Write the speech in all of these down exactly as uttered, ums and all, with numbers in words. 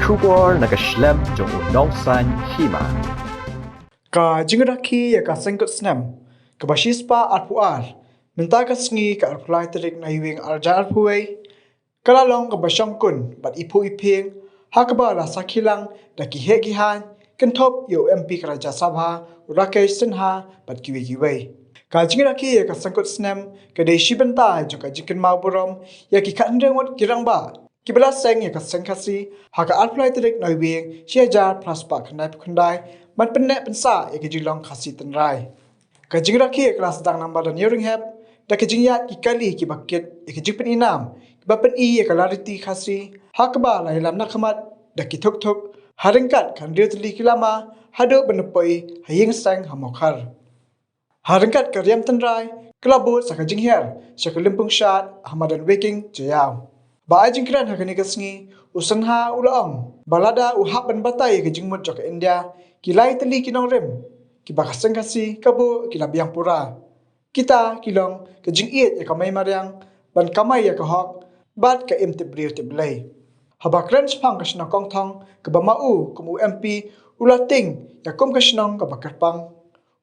Khubor na ka shlem jong u nongsan hima. Ka jingrakhe ïa ka seng kut snem kaba shispah arphew ar mynta ka sngi ka arphew lai tarik Naiwieng arhajar arphew wei ka la long kaba shongkun bad iphuh iphieng ha kaba la sakhi lang da ki heh ki haiñ kynthup ïa u M P ka Rajya Sabha u Rakesh Sinha bad kiwei kiwei. Ka jingrakhe ïa ka seng kut snem ka dei shi bynta jong ka jingkynmaw burom ïa ki khathynriew ngut ki rangbah kiba la seng ïa ka seng Khasi ha ka arphew lai tarik Naiwieng shi hajar phra spah khyndaiphew khyndai ban pynneh pynsah ïa ka jinglong Khasi tynrai. Ka jingrakhe ka la sdang na Madan Ïewrynghep da ka jingïaid ki kali kiba kit ïa ka jingpyni nam kiba pyni ïa ka lariti Khasi ha kaba la ïalam na khmat da ki thuk thuk ha ryngkat ka hynriew tylli ki lama haduh ban da poi ha ïing seng ha Mawkhar. Ha ryngkat ka riam tynrai ka la bud sa ka jinghiar sha ka lympung shad ha Madan Weking Jaïaw. Ba ai jingkren ha kane ka sngi u Sinha u la ong ba lada u hap ban batai ïa ka jingmut jong ka India ki lai tylli ki nongrim kiba ka seng Khasi ka buh ki la biang pura. Kita ki long ka jingïeit ïa ka mei mariang ban kamai ïa ka hok bad ka im tip briew tip Blei. Haba kren shaphang ka shnong Kongthong kaba ma u kum u M P u la tieng ïa kum ka shnong kaba kyrpang.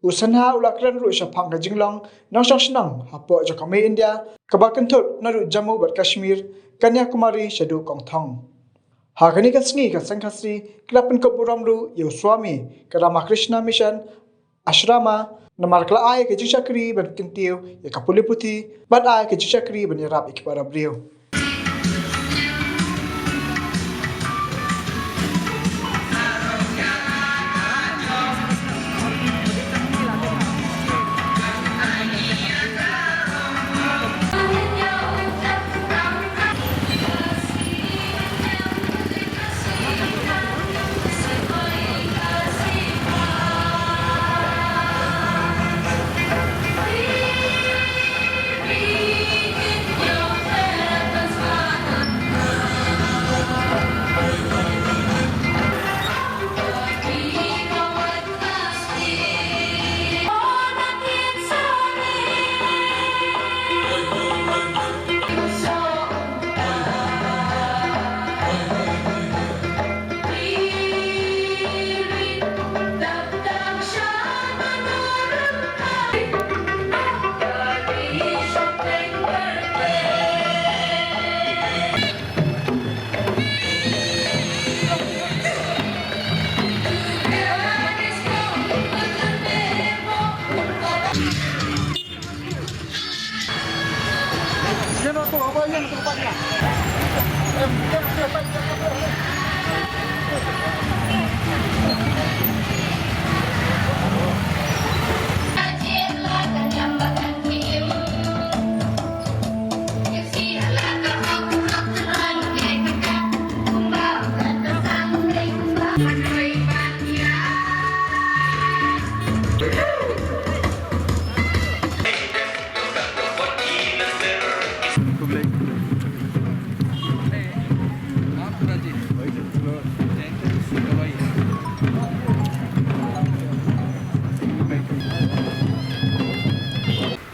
U Sinha u la kren ruh shaphang ka jinglong nongshong shnong hapoh jong ka mei India kaba kynthup naduh Jammu bad Kashmir, Kanyakumari shaduh Kongthong. Ha kane ka sngi ka seng Khasi ka la pynkup burom ruh ïa u Swami ka Ramakrishna Mission Ashrama namar ka la ai ka jingshakri ban kyntiew ïa ka pule puthi bad ai ka jingshakri ban ïarap ïa ki para briew.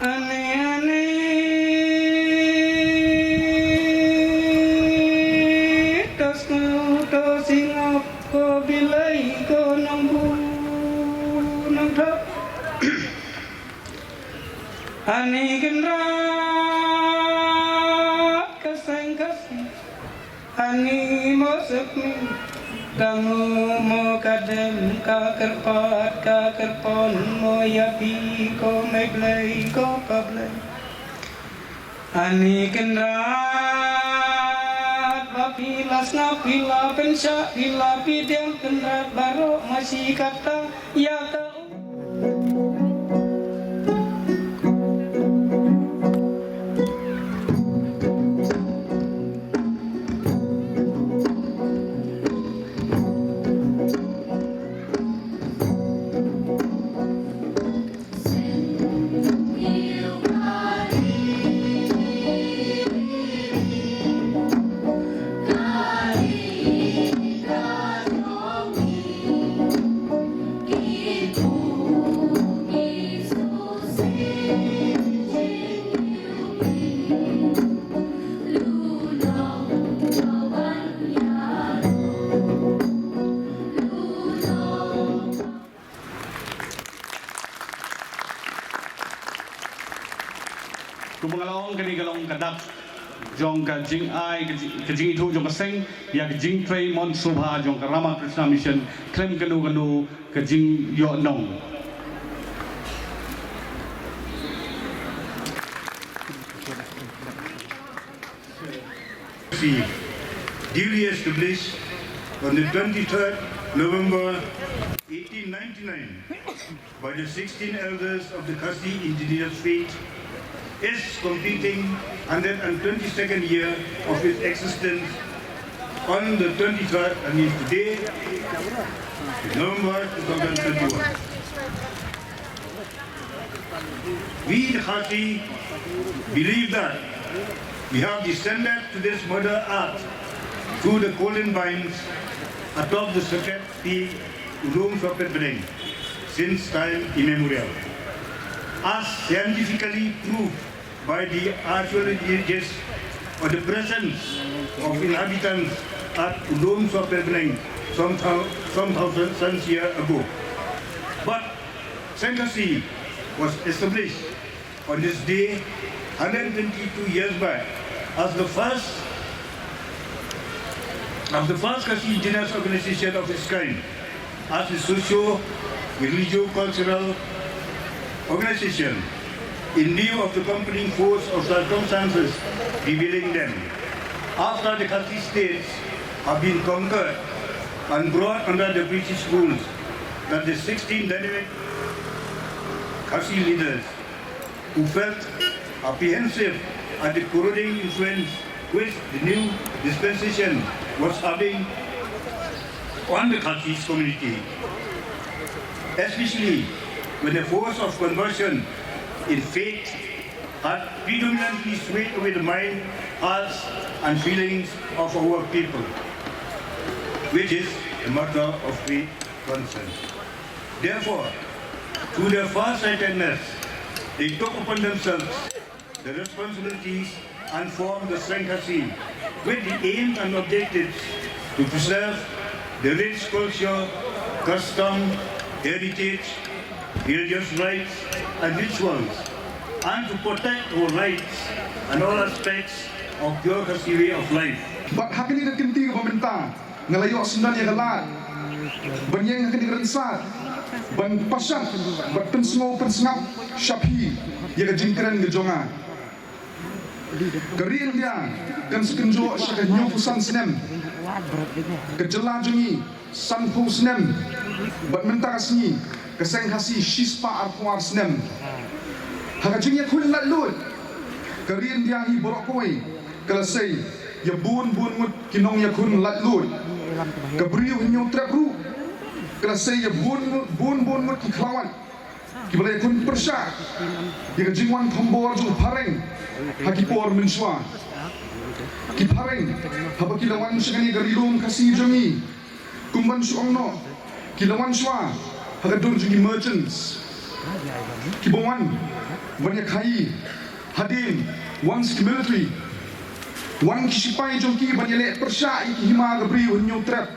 Ani ani to sngewthuh singap ko Blei ko nongbuh nongthok. Ani Kynrad ka seng Khasi. Ani mo suk mi ka ngu mo ka dem ka kyrpad ka kyrpon mo ïa phi ko Mei Blei ko Pa Blei. Ani Kynrad ba phi la sngap phi la pynshah phi la pdiang Kynrad baroh ma shi katta ïa ka Ka dak jong ka jingai, ka jing, ka jingithuh jong ka seng ïa ka jingtrei mon sngewbha jong ka Ramakrishna Mission khlem kano kano ka jingïohnong. Duly established on the twenty-third November eighteen ninety-nine by the sixteen elders of the Khasi indigenous faith, is completing hundred and twenty-second year of its existence on the twenty-third, I mean today, November two thousand twenty-one. We, the Khasi, believe that we have descended to this mother earth through the golden vines atop the sacred tree Ulung Sohpet Beneng since time immemorial, as scientifically proved by the archaeologists of the presence of inhabitants at Ulung Sohpet Beneng some thou-, some thousand years ago. But Seng Khasi was established on this day, hundred twenty-two years back, as the first, as the first Khasi indigenous organization of its kind, as a socio-religio-cultural organization, in view of the compelling force of circumstances prevailing then. After the Khasi states have been conquered and brought under the British rules, that the sixteen dynamic Khasi leaders who felt apprehensive at the corroding influence which the new dispensation was having on the Khasi community, especially when the force of conversion in faith had predominantly swayed away the mind, hearts, and feelings of our people, which is a matter of great concern. Therefore, through their farsightedness, they took upon themselves the responsibilities and formed the Seng Khasi with the aims and objectives to preserve the rich culture, custom, heritage, religious rites and rituals, and to protect our rights and all aspects of pure Khasi way of life. Bad ha kane ka kynti kaba mynta, nga la ïoh syndon ïa ka lad ban ïeng ha kane ka rynsan, ban pashat bad pynsngew pynsngap sha phi ïa ka jingkren ka jong nga. Ka ri India kan sa kynjoh sha ka hynñiewphew san snem, ka jylla jong ngi sanphew snem, bad mynta ka sngi ka Seng Khasi shispah arphew ar snem. Ha ka jingïakhun laitluid, ka ri India hi baroh kawei ka la sei ïa bun bun ngut ki nongïakhun laitluid. Ka briew Hynñiewtrep ruh ka la sei ïa bun bun bun ngut ki khlawait kiba la ïakhun pyrshah ïa ka jingwan thombor jong u phareng ha ki por mynshuwa. Ki phareng, haba ki la wan sha kane ka ri lum Khasi jong ngi, kum ban shu ong noh, ki la wan shuwa ha ka dur jong ki merchants kiba wan ban ïa khaïi. Hadien wan ki military, wan ki shipai jong ki ban ïaleh pyrshah ïa ki hima ka briew Hynñiewtrep,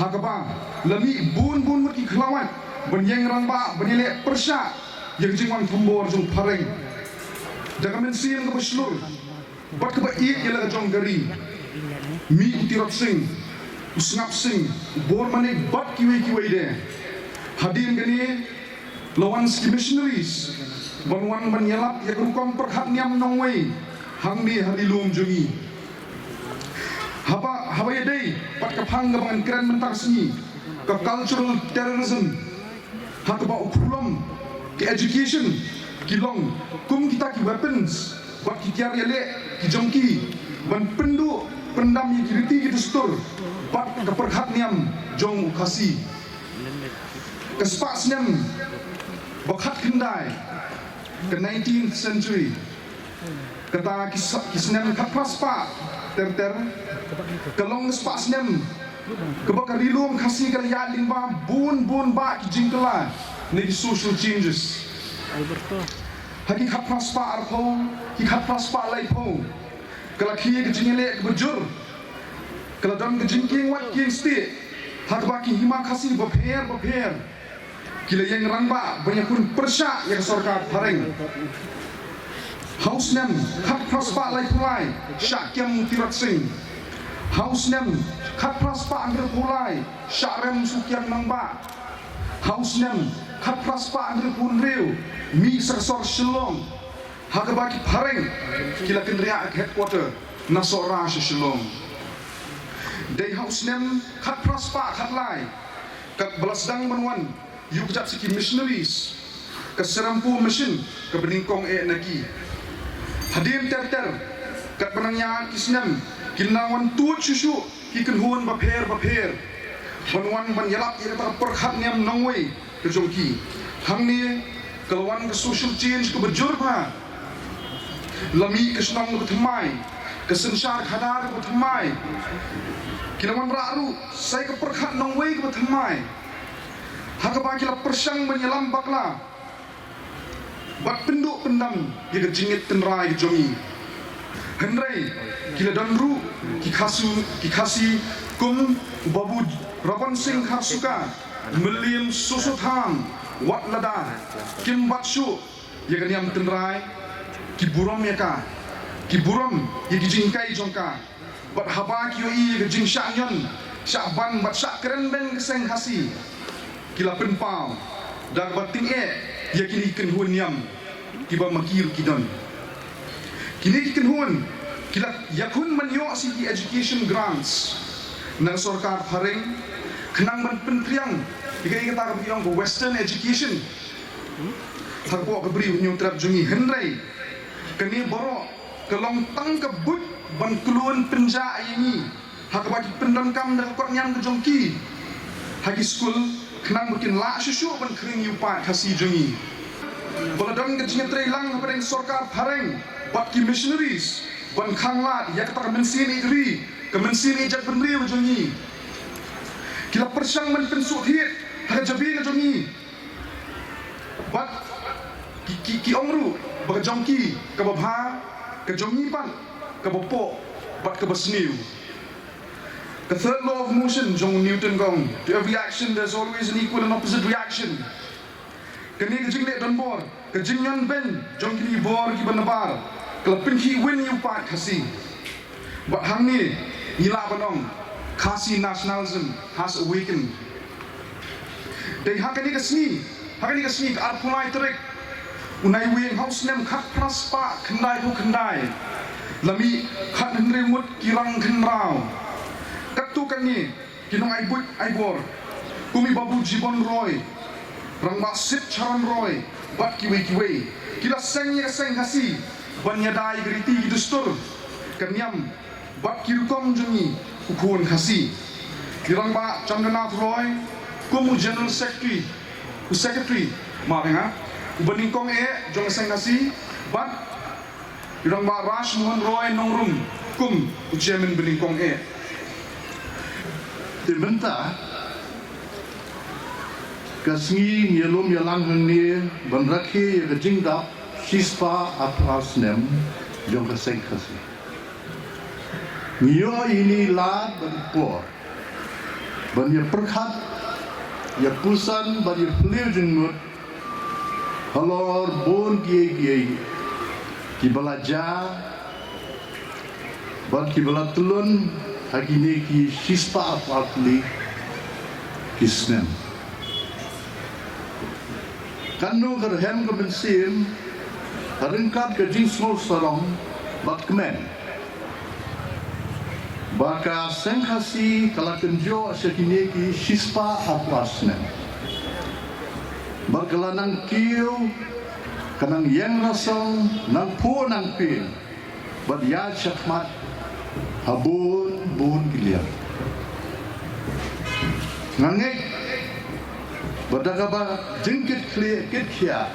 ha kaba la mih bun bun ngut ki khlawait ban ïeng rangbah ban ïaleh pyrshah ïa ka jingwan thombor jong u phareng. Da ka mynsiem kaba shlur bad kaba ïeit ïa la ka jong ka ri, mih u Tirot Sing, u Sngap Sing, u Bormanik bad kiwei kiwei de. Hadien kane la wan ki missionaries ban wan ban ïalap ïa ka rukom pyrkhat niam nongwei hangne ha ri lum jong ngi. Haba, haba ïadei bad ka phang kaba ngan kren mynta ka sngi, ka cultural terrorism, ha kaba u khulom ka education ki long kum kita ki weapons bad ki tiar ïaleh ki jong ki ban pynduh pyndam ïa ki riti ki dustur bad ka pyrkhat niam jong u Khasi. Ka spah snem ba khatkhyndai ka nineteenth century, kata ki sa-, ki snem khatphra spah ter ter, ka long ka spah snem kaba ka ri lum Khasi ka la ïaid lyngba bun bun bah ki jingkylla ne ki social changes. Ha ki khatphra spah arphew, ki khatphra spah laiphew, ka la khie ka jingïaleh kaba jur, ka la don ka jingkieng wat kieng stieh ha kaba ki hima Khasi bapher bapher ki la ïeng rangbah ban ïakhun pyrshah ïa ka sorkar phareng. Ha u snem khatphra spah laiphew lai, shah kem u Tirot Sing. Ha u snem khatphra spah hynriewphew lai, shah rem Sukiang Nangbah. Ha u snem khatphra spah hynriewphew hynriew, mih sa ka sor Shillong, ha kaba ki phareng ki la kynriah ka headquarter na Sohra sha Shillong. Dei ha u snem khatphra spah khatlai, katba la sdang ban wan ïa u kjat sa ki missionaries, ka Serampore Mission kaba nyngkong eh na ki. Hadien ter ter, katba nang ïa ki snem, ki nang wan tuid shuh shuh ki kynhun bapher bapher ban wan ban ïalap ïa kata ka pyrkhat niam nongwei ka jong ki. Hangne ka la wan ka social change kaba jur bha. La mih ka shnong kaba thymmai, ka synshar khadar kaba thymmai. Ki la wanrah ruh sa ïa ka pyrkhat nongwei kaba thymmai, ha kaba ki la pyrshang ban ïalam bakla bad pynduh pyndam ïa ka jingngeit tynrai ka jong ngi. Hynrei ki la don ruh ki Khasi, ki Khasi kum Babu Raban Singh Kharsuka, Mylliem Soso Tham, wat lada kim bat shuh ïa ka niam tynrai, ki burom ïa ka, ki burom ïa ki jinghikai jong ka. Bad haba ki ïohi ïa ka jingshah ñion, shah ban bad shah kren beiñ ka seng Khasi, ki la pynpaw da kaba tyngeh ïa kine ki kynhun niam kiba ma ki ruh ki don. Kine ki kynhun ki la ïakhun ban ïoh sa ki education grants na ka sorkar phareng, khnang ban pyntriang ïa ka, ïa kata kaba ki ong ka western education. Ha ka pok ka bri u Hynñiewtrep jong ngi, hynrei kane baroh ka long tang ka buit ban klun pynjah ïa ngi ha kaba ki pyndonkam da ka kot niam ka jong ki ha ki skul, khnang ba kin lah shuh shuh ban khring ïa u paid Khasi jong ngi. Ba la don ka jingïatreilang hapdeng sorkar phareng bad ki missionaries ban khanglad ïa kata ka mynsiem ïeit ri, ka mynsiem ïeit jaitbynriew ka jong ngi. Ki la pyrshang ban pynsuhthied ha ka jabieng ka jong ngi. Bad ki, ki, ki ong ruh ba ka jong ki kaba bha, ka jong ngi pat kaba poh bad kaba sniew. Ka third law of motion jong u Newton ka ong, "To every action there's always an equal and opposite reaction." Kane ka jingleh donbor, ka jingñion beiñ jong kine ki bor kiba nabar, ka la pynkhih win ïa u paid Khasi. Bad hangne ngi lah ban ong, Khasi nationalism has awakened. Dei ha kane ka sngi, ha kane ka sngi ka arphew lai tarik u Naiwieng ha u snem khatphra spah khyndaiphew khyndai, la mih khathynriew ngut ki rang khynraw. Katto katne ki nongai buit ai bor kum i Babu Jibon Roy, Rangbah Sitcharan Roy bad kiwei kiwei, ki la seng ïa ka seng Khasi ban ïada ïa ki riti ki dustur, ka niam bad ki rukom jong ngi u khun Khasi. I Rangbah Chandranath Roy kum u General Secretary, u Secretary, ma bynga, uba nyngkong eh jong ka seng Khasi, bad i Rangbah Raj Mohan Roy Nongrum kum u Chairman ba nyngkong eh. Te mynta ka sngi ngi ïalum ïalang hangne ban rakhe ïa ka jingdap shispah arphew ar snem jong ka seng Khasi. Ngi ïoh ïa ine i lad bad i por ban ïa pyrkhat, ïa puson bad ïa phylliew jingmut halor bun kiei kiei kiba la jia bad kiba la tyllun ha kine ki shispah arphew ar tylli ki snem. Katno ka rhem ka mynsiem, ha ryngkat ka jingsngewsarong bad kmen, ba ka seng Khasi ka la kynjoh sha kine ki shispah arphew ar snem. Bad ka la nang kiew, ka nang ïeng rasong, nang phuh nang pyrshah bad ïaid shakhmat ha bun bun ki liang. Nga ngeit ba da kaba jingkit khlieh kit khiah,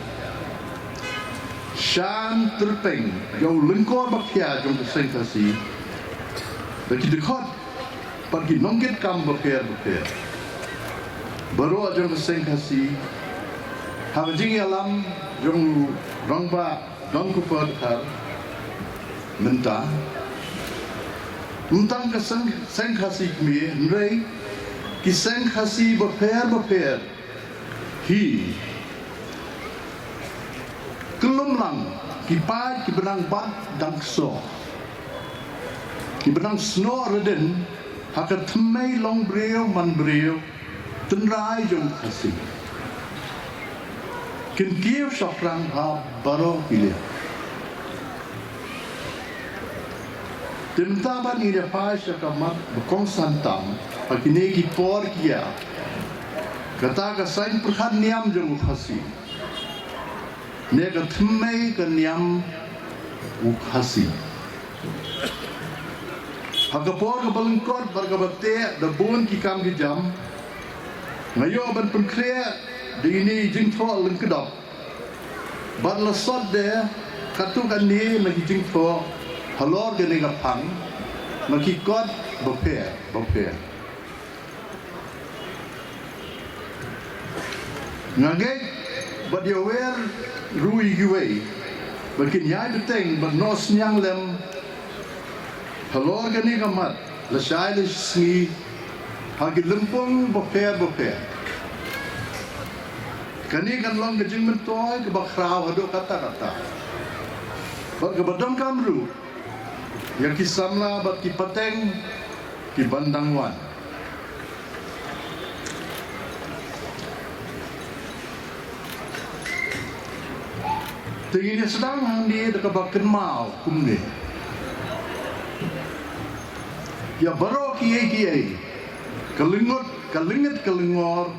shan tyrpeng ïa u lyngkor ba khia jong ka seng Khasi, da ki dkhot bad ki nongkitkam bapher bapher baroh jong ka seng Khasi, ha ka jingïalam jong u Rangbah Don Cooper Dkhar mynta, ym tang ka seng, seng Khasi kmie, hynrei ki seng Khasi bapher bapher hi kyllum lang Ki paid kiba nang bat dang ksoh, kiba nang snoh ridin ha ka thymmei longbriew manbriew tynrai jong u Khasi, kin kiew shaphrang ha baroh ki liang. Te mynta ba ngin ïa phai sha ka mat ba kongsan tam ha kine ki por ki ïa, kata ka saiñ pyrkhat niam jong u Khasi, ne ka thymmei ka niam u Khasi. Ha ka por kaba lyngkot bad kaba teh da bun ki kam ki jam, nga ïoh ban pynkhreh da ine i jingthoh lyngkdop. Bad la sot de katto katne na ki jingthoh halor kane ka phang na ki kot bapher bapher. Nga ngeit bad ïawer ruh ïa kiwei ba kin ïai bteng bad noh synñiang lem halor kane ka mat lashai lashisngi ha ki lympung bapher bapher. Kane kan long ka jingmyntoi kaba khraw haduh katta katta bad kaba donkam ruh ïa ki samla bad ki pateng kiban dang wan. Te ngin ïa sdang hangne da kaba kynmaw kumne: ïa baroh kiei kiei, ka lyngngot ka lyngngit ka lyngngor,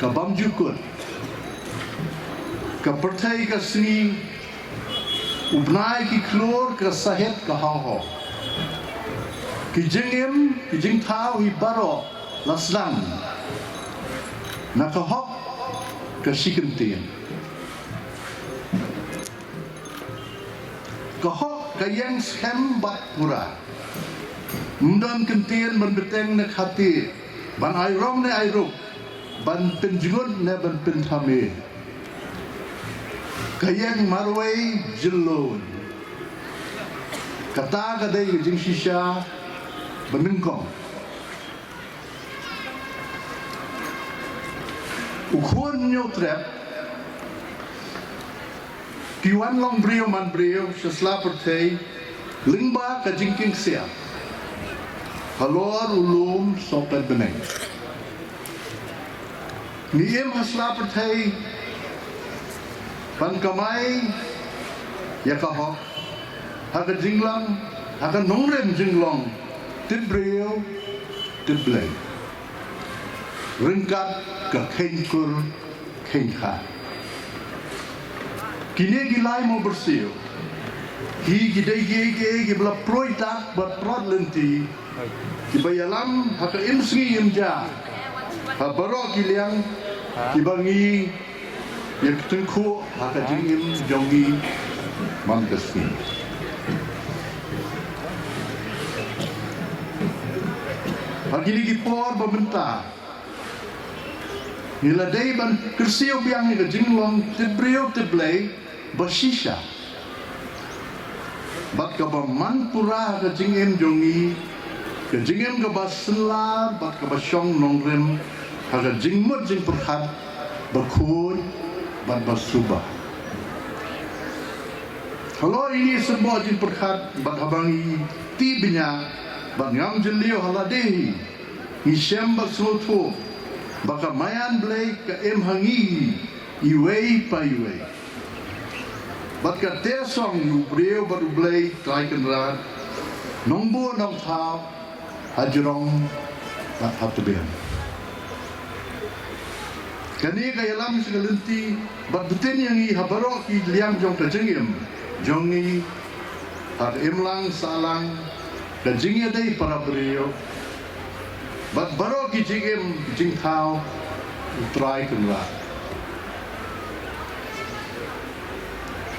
ka bymjukut, ka pyrthei ka sngi, u bnai ki khlur, ka sahit ka hawhaw, ki jingim ki jingthaw, hi baroh la sdang na ka hok ka shi kyntien. Ka hok ka ïeng skhem bad pura. Ym don kyntien ban bteng ne khati, ban ai rong ne ai ruk, ban pynjngut ne ban pynthame. Ka ïeng marwei jyllun. Kata ka dei ka jingshisha ba nyngkong. U khun Hynñiewtrep, ki wan long briew man briew sha sla pyrthei lyngba ka jingkieng ksiar halor u lum sohpet bneng. Ngi im ha sla pyrthei ban kamai ïa ka hok ha ka jinglong, ha ka nongrim jinglong tip briew tip Blei ryngkat ka kheiñ kur kheiñ kha. Kine ki lai mo byrsiw hi ki dei kiei kiei kiba la pruid tak bad prot lynti, kiba ïalam ha ka im sngi im ja ha baroh ki liang kiba ngi ïa tyngkhuh ha ka jingim jong ngi man ka sngi. Ha kine ki por ba mynta ngi la dei ban kyrsiew biang ïa ka jinglong tip briew tip Blei ba shisha bad kaba man pura ha ka jingim jong ngi, ka jingim kaba synlar bad kaba shong nongrim ha ka jingmut jingpyrkhat ba khuid bad ba suba. Halor ine i symboh jingpyrkhat bad haba ngi ti bniah bad ngam jylliew ha lade hi, ngi shem bad sngewthuh ba ka maïan Blei ka im ha ngi iwei pa iwei. Bad ka teh song ïa u briew bad u Blei Trai Kynrad, Nongbuh Nongthaw, hajrong bad hatbian. Kane ka ïalam sha ka lynti bad btin ïa ngi ha baroh ki liang jong ka jingim jong ngi, ha ka imlang sahlang, ka jingïadei para briew bad baroh ki jingim jingthaw u Trai Kynrad.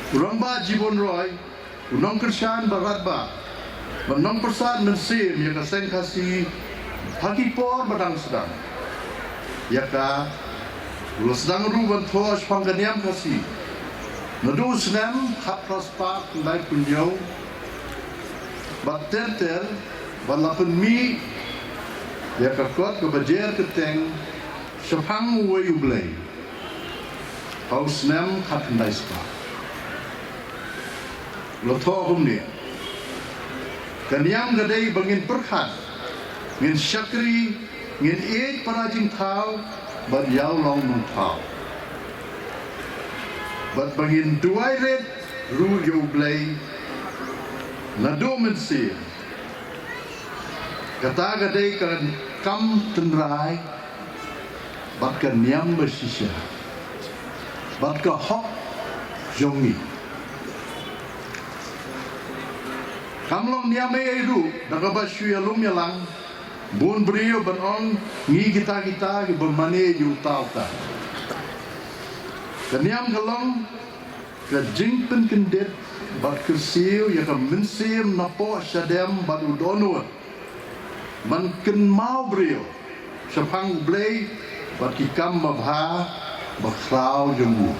U Rangbah Jibon Roy, u nongkyrshan ba radbah bad nongpyrsad mynsiem ïa ka seng Khasi ha ki por ba dang sdang. Ïa ka u la sdang ruh ban thoh shaphang ka niam Khasi naduh u snem khatphra spah khyndaiphew hynñiew bad ter ter bad la pynmih ïa ka kot kaba jer kyrteng Shaphang Uwei U Blei ha u snem khatkhyndai spah. La thoh kumne. Ka niam ka dei ba ngin pyrkhat, ngin shakri, ngin ïeit para jingthaw bad ïaw long nongthaw, bad ba ngin duwai rit ruh ïa U Blei naduh mynsiem. Kata ka dei ka kam tynrai bad ka niam ba shisha bad ka hok jong ngi. Kam long niam ei ei ruh da kaba shu ïalum ïalang bun briew ban ong ngi kita kita kiba mane ïa uta uta. Ka niam ka long ka jingpynkyndit bad kyrsiew ïa ka mynsiem napoh shadem bad u dohnud ban kynmaw briew shaphang U Blei bad ki kam babha bakhraw jong u.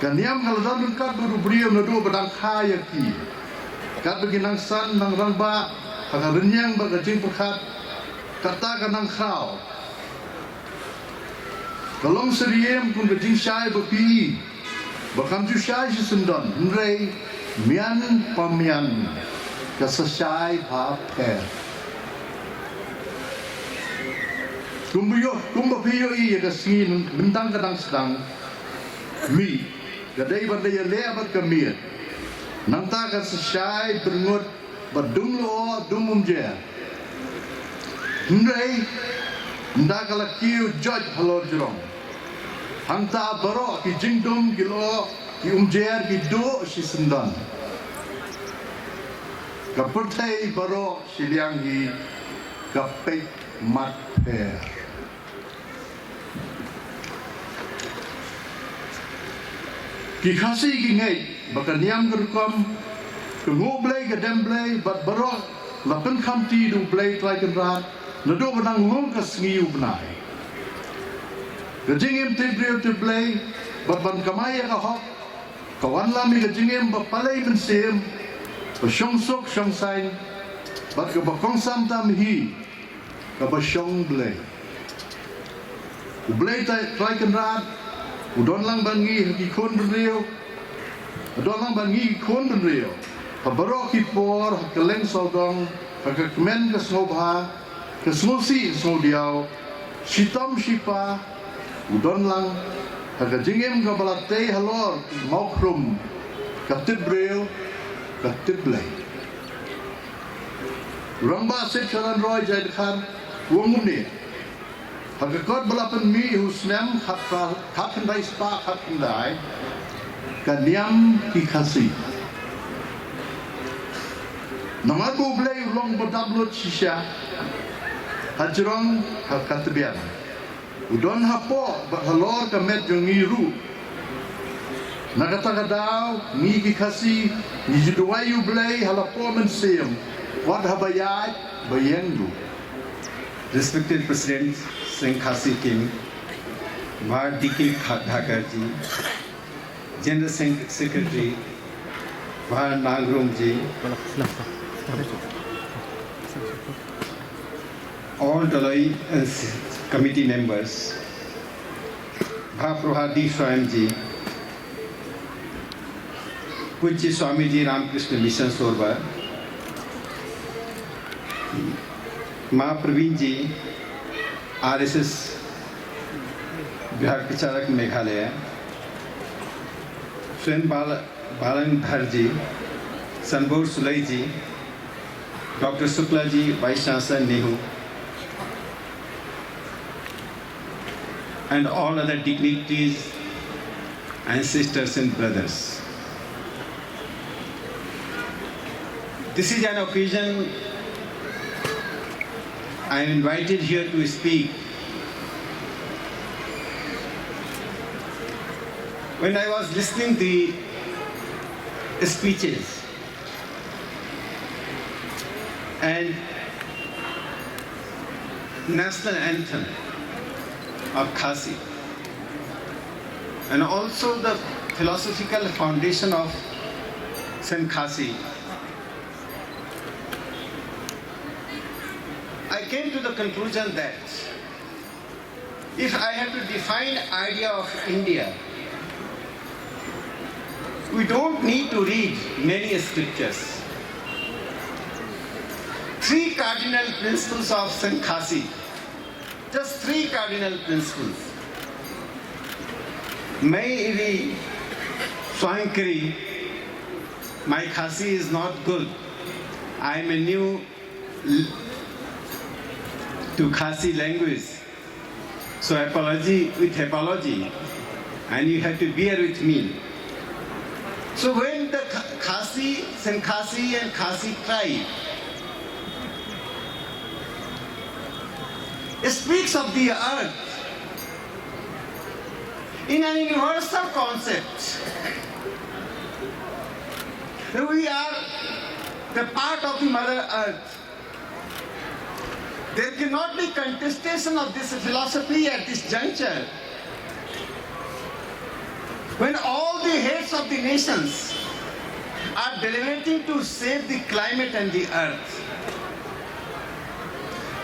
Ka niam ka la don ryngkat bad u briew naduh ba dang kha ïa ki, katba ki nang san nang rangbah ha ka rynïeng bad ka jingpyrkhat, kata ka nang khraw. Ka long syriem kum ka jingshai ba phi ba kam ju shai shisyndon, hynrei mian pa mian ka sa shai ha pher. Kumba ïoh, kumba phi ïohi ïa ka sngi bynta ka dang sdang mih, ka dei ban da ïaleh bad ka miet. Nangta ka sa shai byrngut bad dum lyoh dum umjer. Hynrei ynda ka la kiew joit halor jrong, hangta baroh ki jingdum ki lyoh ki umjer ki duh shisyndon. Ka pyrthei baroh shiliang hi ka peit mat pher. Ki Khasi ki ngeit ba ka niam ka rukom, ka nguh Blei ka dem Blei bad baroh la pynkhamti da U Blei Trai Kynrad naduh ba dang lum ka sngi u bnai. Ka jingim tip briew tip Blei bad ban kamai ïa ka hok ka wanlam ïa ka jingim ba palei mynsiem, ba shongsuk shongsaiñ bad kaba kongsan tam hi kaba shong Blei. U Blei Trai, Trai Kynrad u don lang bad ngi ha ki khun bynriew, u don lang bad ngi ki khun bynriew ha baroh ki por, ha kylleng sawdong, ha ka kmen ka sngewbha, ka sngewsih sngewdiaw, shitom shipa. U don lang ha ka jingim kaba la tei halor ki mawkhrum, ka tip briew, ka tip Blei. U Rangbah Sir Charan Roy Jaiñtia Khar u ong kumne, ha ka kot ba la pynmih ha u snem khat phra-, khatkhyndai spah khatkhyndai, ka niam ki Khasi. Namar ba U Blei u long ba dap lut shisha ha jrong ha ka tbian. U don hapoh bad halor ka met jong ngi ruh. Na kata ka daw ngi ki Khasi ngi ju duwai U Blei ha la pdeng mynsiem, wat haba ïaid ba ïeng ruh. Respected President Seng Khasi Hills, Bah D K Kha-, Dkhar ji, General Sec-, Secretary, Bah Nangrum ji, all Dolloi and s-, committee members, Bah Prabhat D Swayam ji, Pujya Swamiji Ramakrishna Mission Sorba, Ma Praveen ji, R S S Bihar Pracharak Meghalaya, Swen Bal-, Balang Dharji, Sanbor Sulaiji, Doctor Suklaji, Vice Chancellor NEHU, and all other dignitaries and sisters and brothers. This is an occasion I am invited here to speak. When I was listening the speeches and national anthem of Khasi, and also the philosophical foundation of Saint Khasi, I came to the conclusion that if I have to define idea of India, We don't need to read many scriptures. Three cardinal principles of Saint Khasi. Just three cardinal principles. Mei iri swankri, my Khasi is not good. I am a new l- to Khasi language. So apology with apology, and you have to bear with me. So when the Kha- Khasi, Saint Khasi and Khasi tribe speaks of the earth in an universal concept, we are the part of the Mother Earth. There cannot be contestation of this philosophy at this juncture, when all the heads of the nations are deliberating to save the climate and the earth.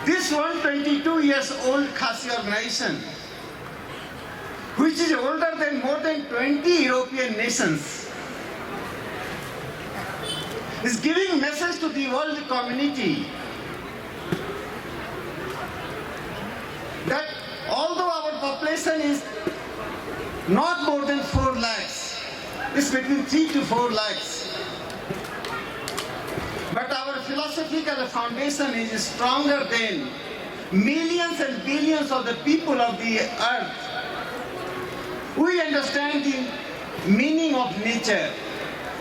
This one twenty-two years old Khasi organization, which is older than more than twenty European nations, is giving message to the world community that although our population is not more than four lakhs, it's between three to four lakhs, but our philosophical foundation is stronger than millions and billions of the people of the earth. We understand the meaning of nature.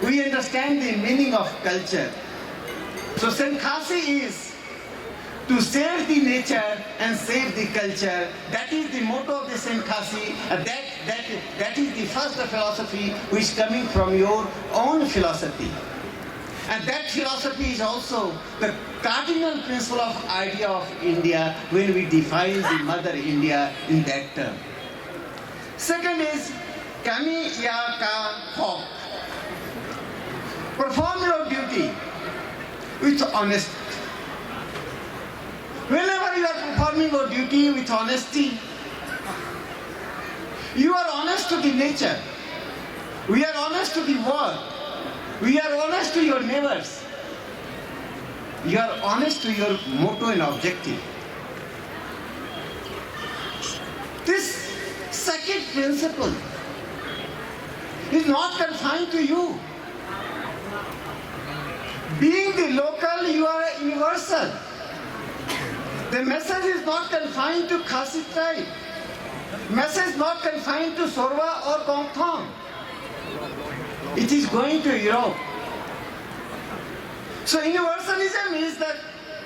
We understand the meaning of culture. So Saint Khasi is to save the nature and save the culture. That is the motto of the Saint Khasi. Uh, that, that, that is the first philosophy which is coming from your own philosophy. And that philosophy is also the cardinal principle of idea of India when we define the mother India in that term. Second is kami ya ka hok. Perform your duty with honest. Whenever you are performing your duty with honesty, you are honest to the nature. We are honest to the world. We are honest to your neighbors. You are honest to your motto and objective. This second principle is not confined to you. Being the local, you are universal. The message is not confined to Khasi tribe. Message not confined to Sorwa or Kongthong. It is going to Europe. So universalism is the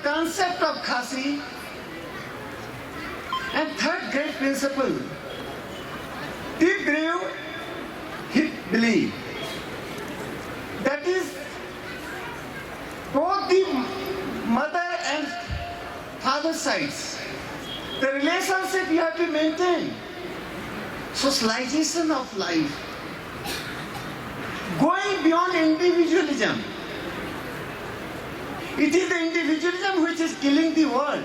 concept of Khasi. And third great principle, Tip Griw Hip Bili. That is, both the mother and father sides, the relationship you have to maintain. Socialization of life, going beyond individualism. It is the individualism which is killing the world.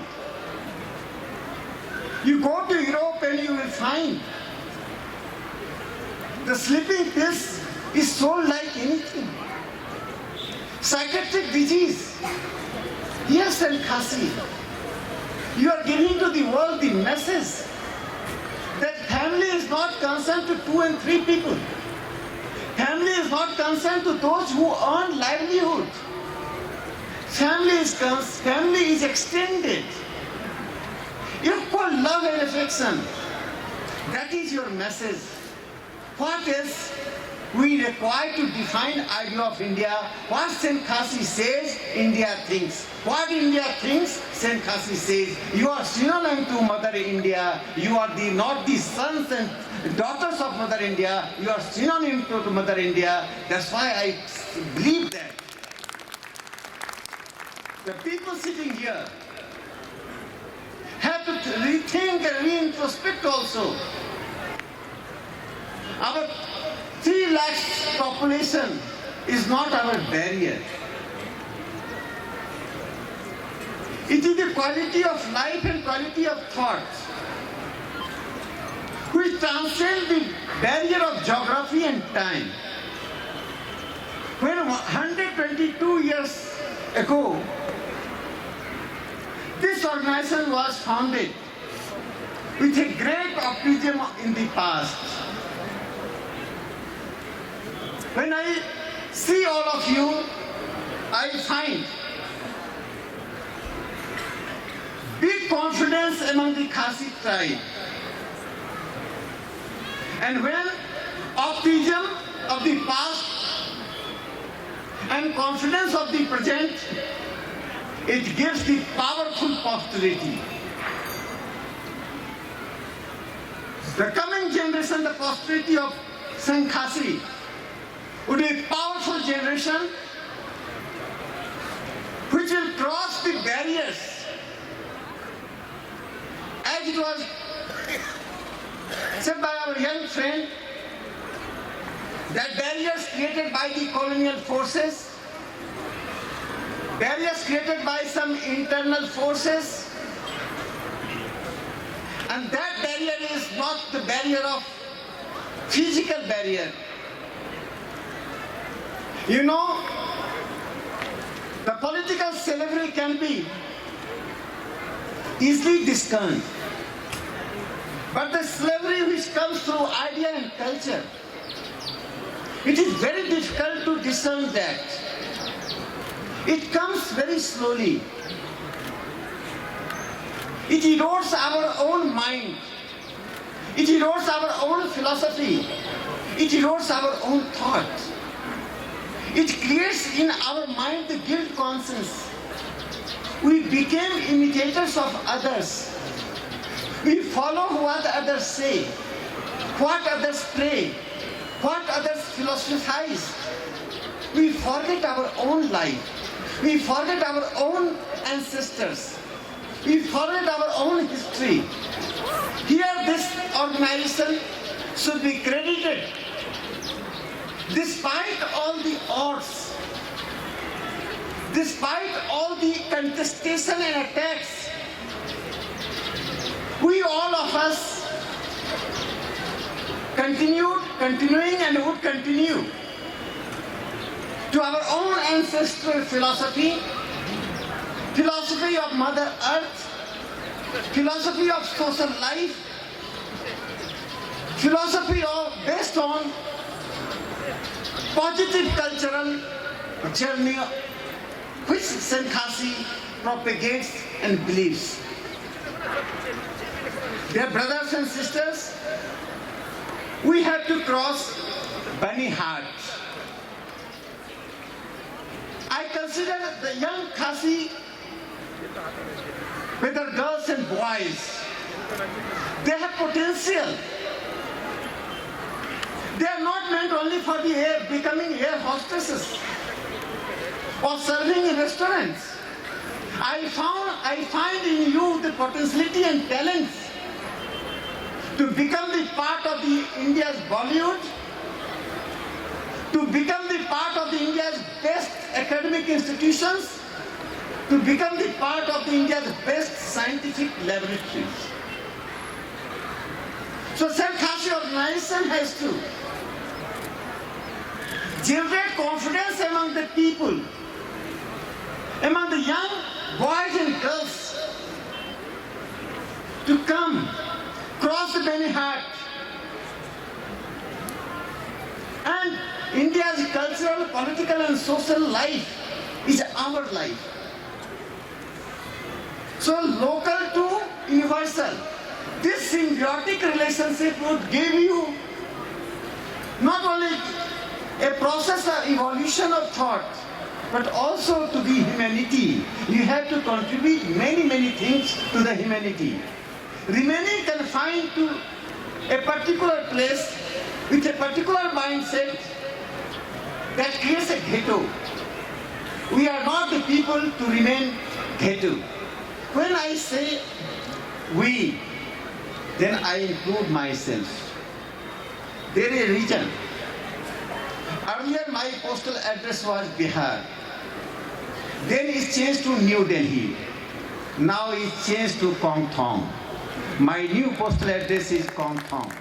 You go to Europe and you will find the sleeping pills is sold like anything. Psychiatric disease. Yes, and Khasi. You are giving to the world the message that family is not concerned to two and three people. Family is not concerned to those who earn livelihood. Family is cons- family is extended. Equal love and affection. That is your message. What else we require to define idea of India? What Saint Khasi says, India thinks. What India thinks, Saint Khasi says. You are synonym to Mother India. You are the not the sons and daughters of Mother India. You are synonym to, to Mother India. That's why I believe that the people sitting here have to rethink and reintrospect also. Our three lakhs population is not our barrier. It is the quality of life and quality of thought which transcend the barrier of geography and time. When one hundred twenty-two years ago, this organization was founded with a great optimism in the past. When I see all of you, I find big confidence among the Khasi tribe. And when optimism of the past and confidence of the present, it gives the powerful posterity. The coming generation, the posterity of Sangh Khasi, would be a powerful generation which will cross the barriers. As it was said by our young friend, that barriers created by the colonial forces, barriers created by some internal forces, and that barrier is not the barrier of physical barrier. You know, the political slavery can be easily discerned, but the slavery which comes through idea and culture, it is very difficult to discern that. It comes very slowly. It erodes our own mind. It erodes our own philosophy. It erodes our own thought. It creates in our mind the guilt conscience. We became imitators of others. We follow what others say, what others pray, what others philosophize. We forget our own life. We forget our own ancestors. We forget our own history. Here, this organization should be credited. Despite all the odds, despite all the contestation and attacks, we all of us continued, continuing, and would continue to our own ancestral philosophy, philosophy of Mother Earth, philosophy of social life, philosophy of, based on positive cultural journey which Sangh Khasi propagates and believes. Dear brothers and sisters, we have to cross Banihat. I consider the young Khasi, whether girls and boys, they have potential. They are not meant only for the air, becoming air hostesses or serving in restaurants. I found, I find in you the potentiality and talents to become the part of the India's Bollywood, to become the part of the India's best academic institutions, to become the part of the India's best scientific laboratories. So Sangh Khasi organization has to generate confidence among the people, among the young boys and girls to come, cross the Banihat. And India's cultural, political and social life is our life. So local to universal, this symbiotic relationship would give you not only a process of evolution of thought, but also to the humanity. You have to contribute many, many things to the humanity. Remaining confined to a particular place with a particular mindset, that creates a ghetto. We are not the people to remain ghetto. When I say we, then I include myself. There is a reason. Earlier, my postal address was Bihar. Then it changed to New Delhi. Now it changed to Kongthong. My new postal address is Kongthong.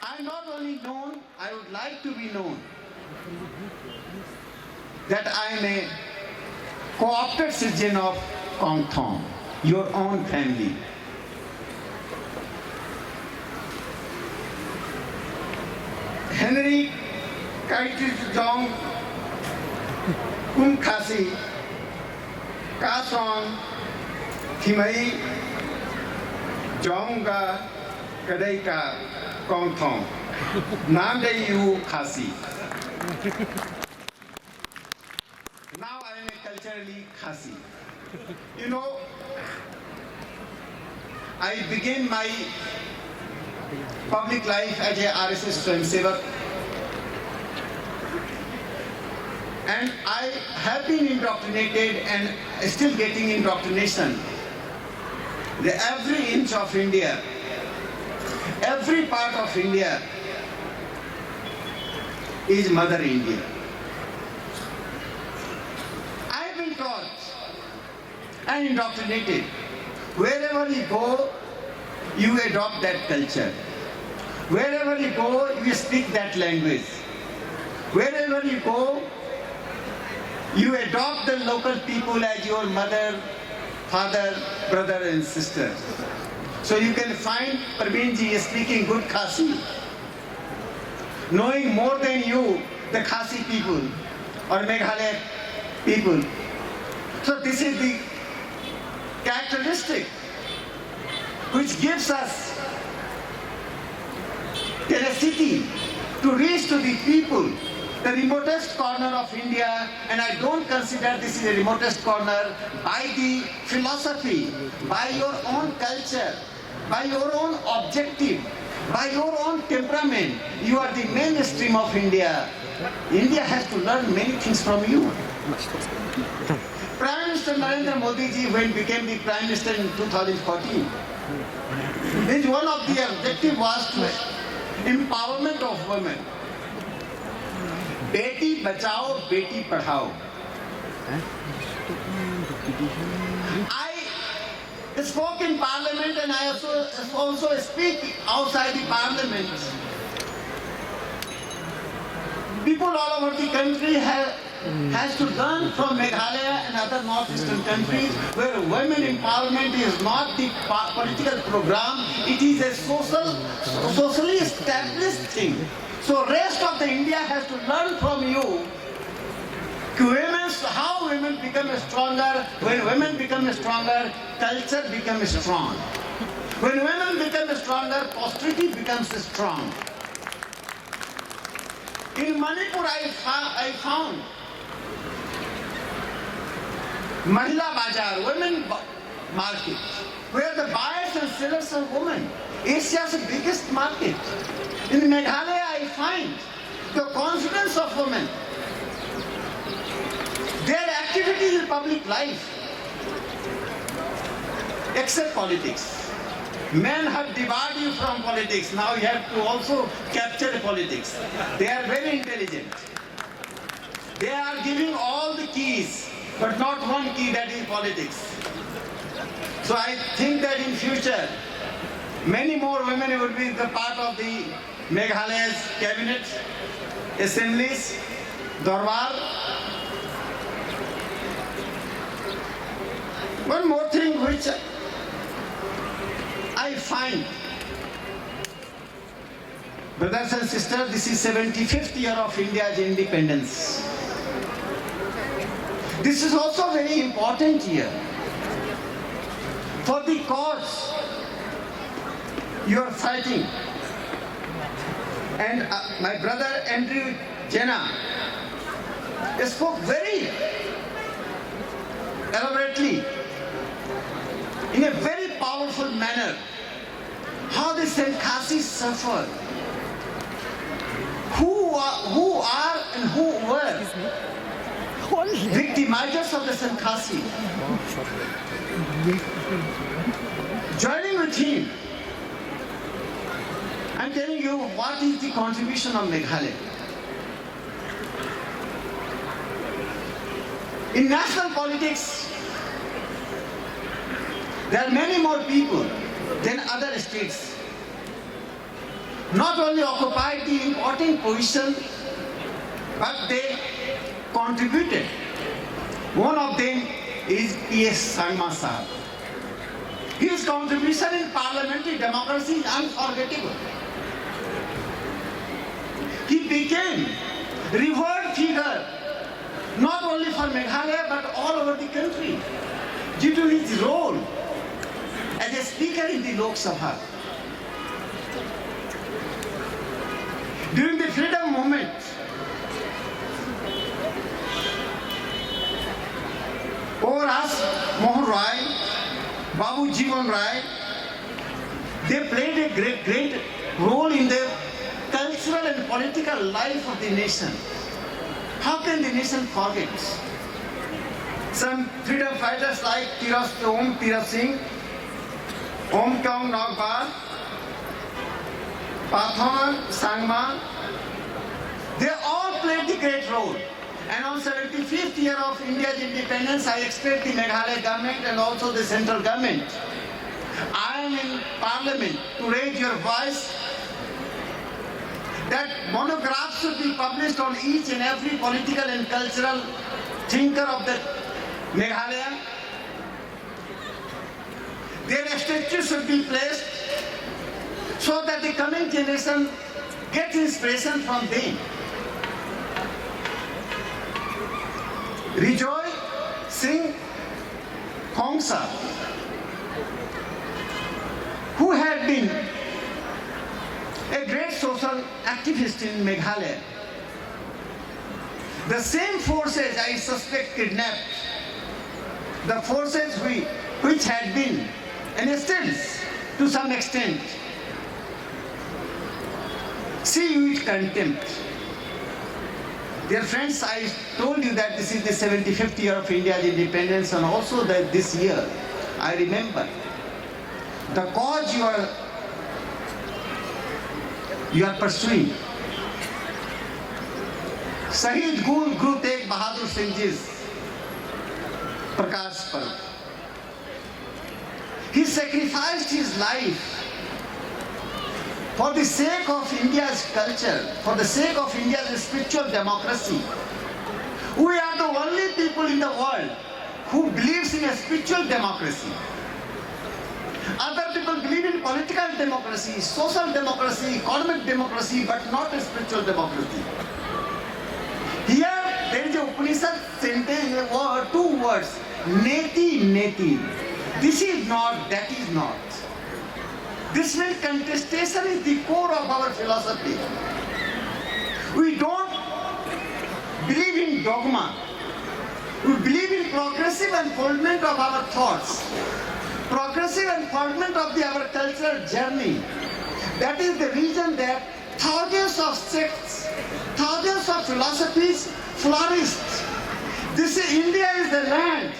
I not only known, I would like to be known that I am a co-opted citizen of Kongthong, your own family. Hynrei ka ïeit jong kum Khasi ka song thymmai jong nga ka dei ka Kongthong. Nam dei u Khasi. Now I am a culturally Khasi. You know, I began my public life as a R S S Swayamsevak, and I have been indoctrinated and still getting indoctrination. The every inch of India, every part of India is Mother India. I've been taught and indoctrinated. Wherever you go, you adopt that culture. Wherever you go, you speak that language. Wherever you go, you adopt the local people as your mother, father, brother and sister. So you can find Praveen ji is speaking good Khasi, knowing more than you the Khasi people or Meghalaya people. So this is the characteristic which gives us tenacity to reach to the people, the remotest corner of India, and I don't consider this is the remotest corner by the philosophy, by your own culture, by your own objective, by your own temperament. You are the mainstream of India. India has to learn many things from you. Prime Minister Narendra Modi ji, when became the Prime Minister in two thousand fourteen, his one of the objective was to empowerment of women. Beti bachao, beti padhao. I spoke in parliament and I also, also speak outside the parliament. People all over the country have, has to learn from Meghalaya and other northeastern countries where women empowerment is not the pa- political program, it is a social, socially established thing. So rest of the India has to learn from you. Women, how women become stronger? When women become stronger, culture becomes strong. When women become stronger, posterity becomes strong. In Manipur, I, fo- I found Mahila Bazar, women bu- market, where the buyers and sellers are women. Asia's biggest market. In Meghalaya, I find the confidence of women, their activity in public life, except politics. Men have debarred you from politics. Now you have to also capture the politics. They are very intelligent. They are giving all the keys, but not one key, that is politics. So I think that in future, many more women would be the part of the Meghalaya's cabinet, assemblies, Dorbar. One more thing which I find, brothers and sisters, this is seventy-fifth year of India's independence. This is also very important year for the cause you are fighting. And uh, my brother Andrew Jena spoke very elaborately, in a very powerful manner, how the Saint Khasi suffer, who are, who are and who were victimizers of the Saint Khasi. Joining with him, I'm telling you what is the contribution of Meghalaya. In national politics, there are many more people than other states. not only occupied the important position, but they contributed. One of them is P S Sangma Sahab. His contribution in parliamentary democracy is unforgettable. He became revered figure not only for Meghalaya but all over the country due to his role as a speaker in the Lok Sabha. During the freedom movement, over Ras Mohan Roy, Babu Jeevan Rai, they played a great, great role in the cultural and political life of the nation. How can the nation forget? Some freedom fighters like Tiras Om Tiras Singh, Om Tong Nokbar, Pathoma Sangma, they all played the great role. And on seventy-fifth year of India's independence, I expect the Meghalaya government and also the central government, I am in parliament to raise your voice that monograph should be published on each and every political and cultural thinker of the Meghalaya. Their statue should be placed so that the coming generation get inspiration from them. Rejoy Singh Khongsar, who had been a great social activist in Meghalaya, the same forces I suspect kidnapped, the forces we, which had been, and still, to some extent, see you with contempt. Dear friends, I told you that this is the seventy-fifth year of India's independence, and also that this year, I remember the cause you are, you are pursuing. Shahid Guru, Guru Tegh Bahadur Singh Ji's Prakash Parv. He sacrificed his life for the sake of India's culture, for the sake of India's spiritual democracy. We are the only people in the world who believes in a spiritual democracy. Other people believe in political democracy, social democracy, economic democracy, but not a spiritual democracy. Here, there is a Upanishad sentence, a word, two words, neti neti. This is not, that is not. This means contestation is the core of our philosophy. We don't believe in dogma. We believe in progressive unfoldment of our thoughts, progressive unfoldment of the, our cultural journey. That is the reason that thousands of sects, thousands of philosophies flourished. This is, India is the land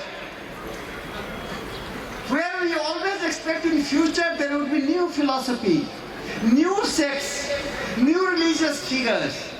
where we always expect in future there will be new philosophy, new sects, new religious figures.